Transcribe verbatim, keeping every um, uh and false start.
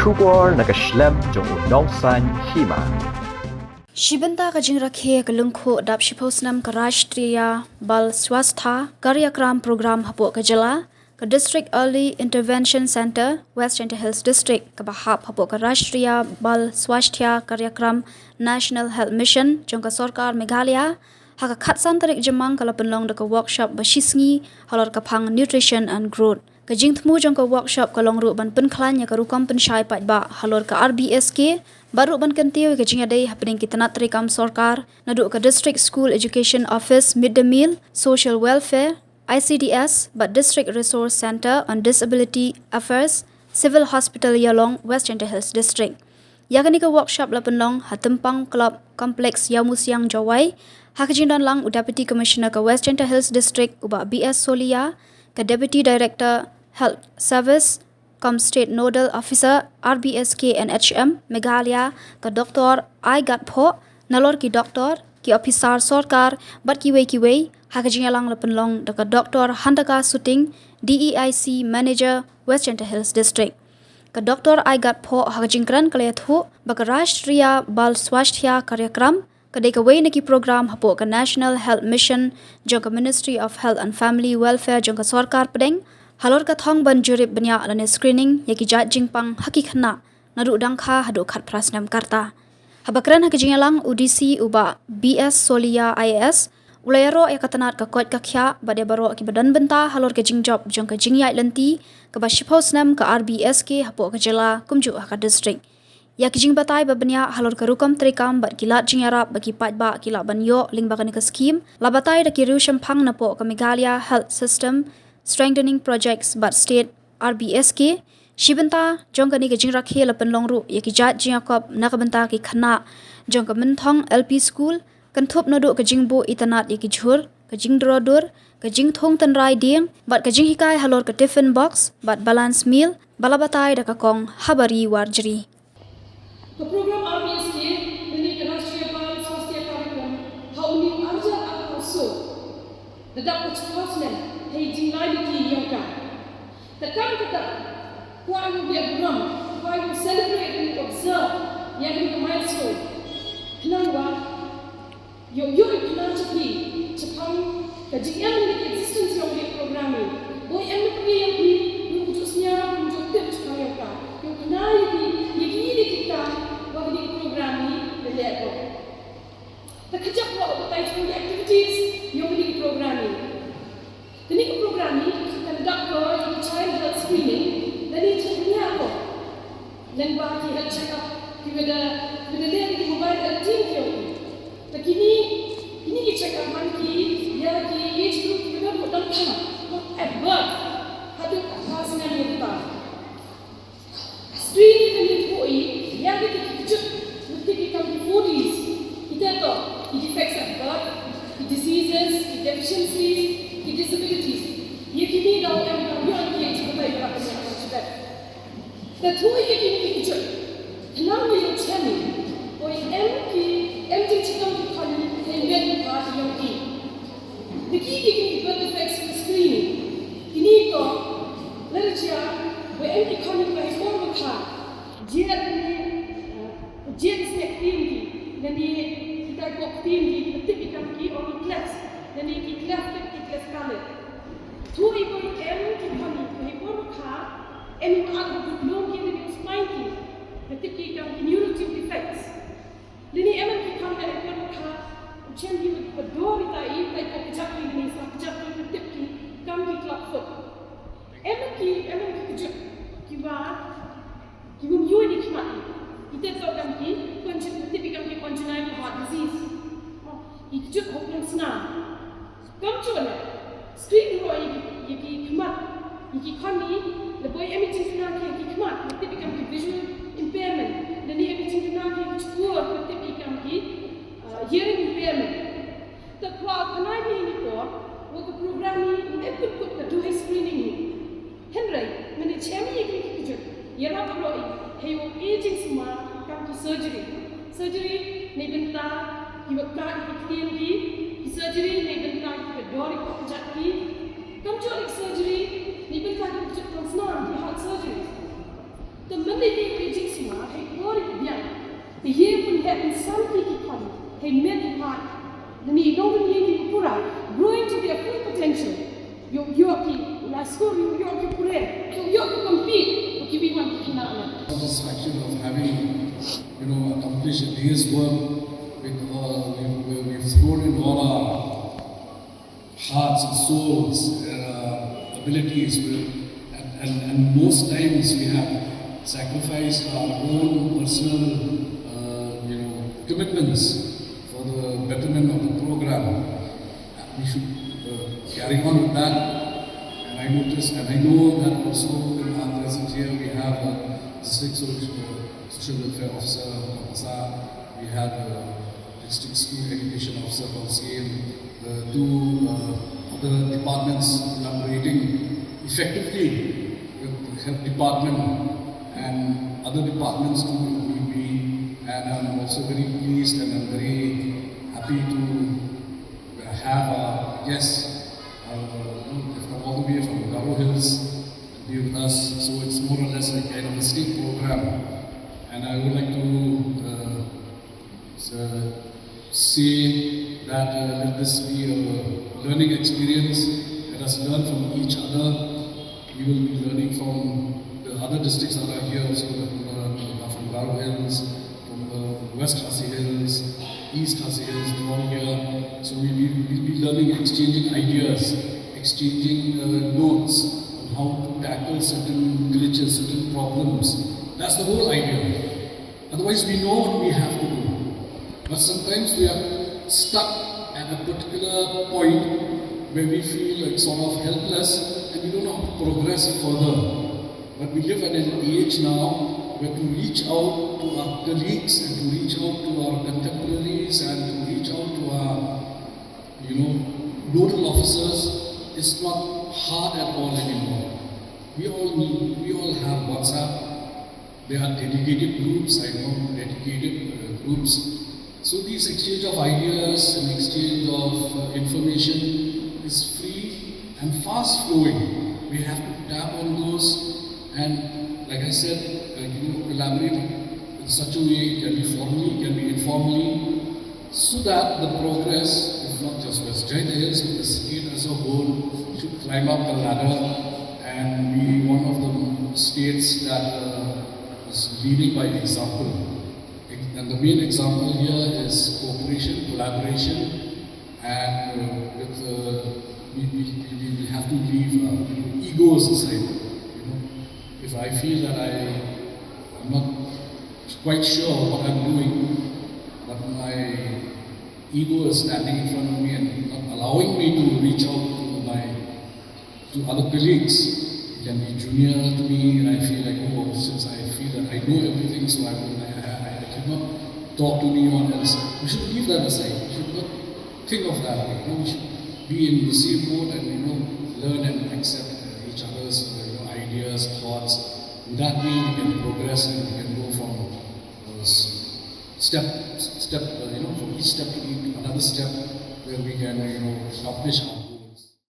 Khubor na ka shlem jong u nongsan hima. Shibynta ka jingrakhe ka lyngkhuh dap shiphew snem ka Rashtriya Bal Swasthya Karyakram Program hapoh ka jylla, ka District Early Intervention Center, West Jaintia Hills District, kaba hap hapoh ka Rashtriya Bal Swasthya Karyakram National Health Mission jong ka Sorkar Meghalaya, ha ka khatsan tarik Jymmang ka la pynlong da ka workshop ba shisngi halor ka phang nutrition and growth. Ka jingthmu jong ka workshop ka long ruh ban pynkhlaiñ ïa ka rukom pynshai paidbah halor ka R B S K, bad ruh ban kyntiew ïa ka jingïadei hapdeng ki tnat treikam sorkar, naduh ka District School Education Office, Mid Day Meal, Social Welfare, I C D S, bad District Resource Center on Disability Affairs, Civil Hospital Ïalong, West Jaintia Hills District. Ïa kane ka workshop la pynlong ha Tympang Club Complex, Ïawmusiang, Jowai, ha ka jingdon lang u Deputy Commissioner ka West Jaintia Hills District, u Bah B S Solia, ka Deputy Director Health Service, kum State Nodal Officer, R B S K and H M, Meghalaya, ka Doktor Aigatphoh, nalor ki doktor, ki ophisar sorkar, bad kiwei kiwei, ha ka jingïalang la pynlong da ka Doktor Handaka Suting, D E I C Manager, West Jaintia Hills District. Ka Doktor Aigatphoh ha ka jingkren ka la ïathuh ba ka Rashtriya Bal Swasthya Karyakram ka dei kawei na ki program hapoh ka National Health Mission jong ka Ministry of Health and Family Welfare jong ka Sorkar Pdeng, halor ka thong ban jurip bniah lane screening ïa ki jait jingpang ha ki khynnah naduh dang kha haduh khatphra snem ka rta. Haba kren ha ka jingïalang, u D C u Bah B S Solia I A S u la ïaroh ïa ka tnat ka koit ka khiah bad ïa baroh kiba don bynta halor ka jingjop jong ka jingïaid lynti kaba shiphew snem ka R B S K hapoh ka jylla kumjuh ha ka district. Ïa ki jingbatai ba bniah halor ka rukom treikam bad ki lad jingïarap ba ki paidbah ki lah ban ïoh lyngba kane ka skhim la batai da ki riewshemphang napoh ka Meghalaya Health System Strengthening Projects bad State R B S K. Shibynta jong kane ka jingrakhe la pynlong ruh ïa ki jait jingïakop na ka bynta ki khynnah jong ka Mynthong L P School, kynthup naduh ka jingbuh itynnad ïa ki jhur, ka jingdro dur, ka jingthung tynrai dieng, bad ka jinghikai halor ka tiffin box bad balance meal, ba la batai da ka kong Habari Warjri. Ka program R B S K lane ka Rashtriya Bal Swasthya Karyakram ha une u arhajar arphew saw, da dap ka chiphew snem hei jingleit lynti ïa ka. Te kam kata, kwah ïa u beh burom, kwah ïa u celebrate and observe ïa kane ka milestone. Khnang ba ïoh ïoh ïa ka khnang jong phi shaphang ka jingem lane ka existence jong kane ka program hi. Boi em na pyrthei ïa phi, ym ju sngewthuh, ym ju tip shaphang ïa ka. Ïoh khnang ïa phi ïa kine ki kam ba kane ka program hi ka leh ko. Te khyndiat ba batai jong ki activities jong kane ka program hi. Kane ka program hi kan dap ko ïa ka child health screening, lane jingpynïaid ko lyngba ki health check up kiba da, kiba da leh da ki mobile health team ki ïong. Te kine, kine ki check up man ki ïa ki age group kiba da buh dang kha, at birth haduh khatphra snem ïa ka. Screening ka mih ko i ïa ki, ki kjut, ki, ki kam ki four Ds. Kita to, ki defects at birth, ki diseases, ki deficiencies, ki disabilities. Ïa kine daw em, daw ïoh ki ïa ki batai ba la pynïaid ka jubab. Te through ïa kine ki kjut, khnang ba ïoh shem i, boi em ki, em jingchitom ki khon hynmen ki phad ïa ki. Da ki, ki, ki birth defects ki screening. Kine to, lada jia ba em ki khon kiba heh por ba kha, jia lane, eh, jia ki snek ktien ki, lane ki typhoid ktien ki, kiba tip ïa ki kam ki, or ki clefts, lane ki cleft lip, ki cleft palate. Through i ba em ki khon kiba heh por ba kha, em i ba at ba duk long ki lane u spine ki, kiba tip ïa ki kam ki neural tube defects. Lane em ki khon kiba heh por ba kha, u chem ki ba dor ita i, ita i pop kjat ki lane sa kjat ki, kiba tip ki kam ki clubfoot. Em ki, em ki kjut kiba, kiba ym ïoh ïa ki khmat i. Ita to kam ki congen-, tip i kam ki congenital heart disease. I kjut hok nong snam. Kam chon, screen ruh ïa ki, ïa ki khmat, ïa ki khon i, lada boi em i jingkynang ki, ïa ki khmat, tip i kam ki visual impairment, lane em i jingkynang ki, ïa ki shkor, tip i kam ki, uh, hearing impairment. Te kwah kynnoh ïa phi ïa kane ka por, wa ka program hi, em kut kut ka duh hei screening hi. Hynrei, ngan ïa shem ïa ki, ki kjut. Ïarap baroh i, hei u aging sumar, kam ki surgery. Surgery, neibynta, kiba kha ki ktien ki, ki surgery, neibynta, kiba dor i pop kjat ki. Kam jooh ki surgery, neibynta, ki kjut nong snam, ki heart surgery. Te Lei ki phi jingsima hei por biang. Te ïa pynheh pynsan ki ki khon hei met i phad. Ngi dong ngi ki pura growing to their full potential. Ïoh ïoh ki la skur ïoh ïoh ki pure. Ïoh ïoh ki compete. Ki bi wan ki khynnah na. Satisfaction of having, you know, accomplished a day's work with, uh, we, we, we've thrown in all our hearts and souls and our abilities. Will, and, and, and most times we have sacrificed our own personal, uh, you know, commitments for the betterment of the program. We should, uh, carry on with that. And I notice, and I know that also in our present here, we have a district social, social welfare officer, Kapasa, we have a district school education officer, Kausim, the two, uh, other departments collaborating effectively with the health department and other departments too, if need be. And I'm also very pleased and I'm very happy to have our guests, uh, who have come all the way from Garo Hills to be with us. So it's more or less like kind of a state program. And I would like to, uh, s-, uh, say that, uh, let this be a learning experience. Let us learn from each other. We will be learning from the other districts that are here also, that, uh, are from Garo Hills, from the West Khasi Hills, East Khasi Hills, they're all here. So we will, we'll be learning, exchanging ideas, exchanging, uh, notes on how to tackle certain glitches, certain problems. That's the whole idea. Otherwise, we know what we have to do. But sometimes we are stuck at a particular point where we feel, like, sort of helpless and we don't know how to progress further. But we live at an age now where to reach out to our colleagues and to reach out to our contemporaries and to reach out to our, you know, nodal officers is not hard at all anymore. We all need, we all have WhatsApp. There are dedicated groups, I know, dedicated, uh, groups. So these exchange of ideas and exchange of, uh, information is free and fast flowing. We have to tap on those and, like I said, uh, you know, collaborate in such a way, it can be formally, it can be informally, so that the progress of not just West Jaintia Hills, but the state as a whole, should climb up the ladder and be one of the states that, uh, is leading by example. And the main example here is cooperation, collaboration, and, uh, with, uh, we, we, we, we have to leave, uh, egos aside. You know, if I feel that I am not quite sure what I'm doing, but my ego is standing in front of me and not allowing me to reach out to my, to other colleagues. It can be junior to me, and I feel like, oh, since I feel that I know everything, so I, will, I, I, I cannot talk to anyone else. We should leave that aside. We should not think of that way. You know, we should be in the same boat and, you know, learn and accept, uh, each other's, uh, you know, ideas, thoughts. In that way, we can progress and we can go from, uh, s-, step, step, uh, you know, from each step to each, another step where we can, you know, accomplish our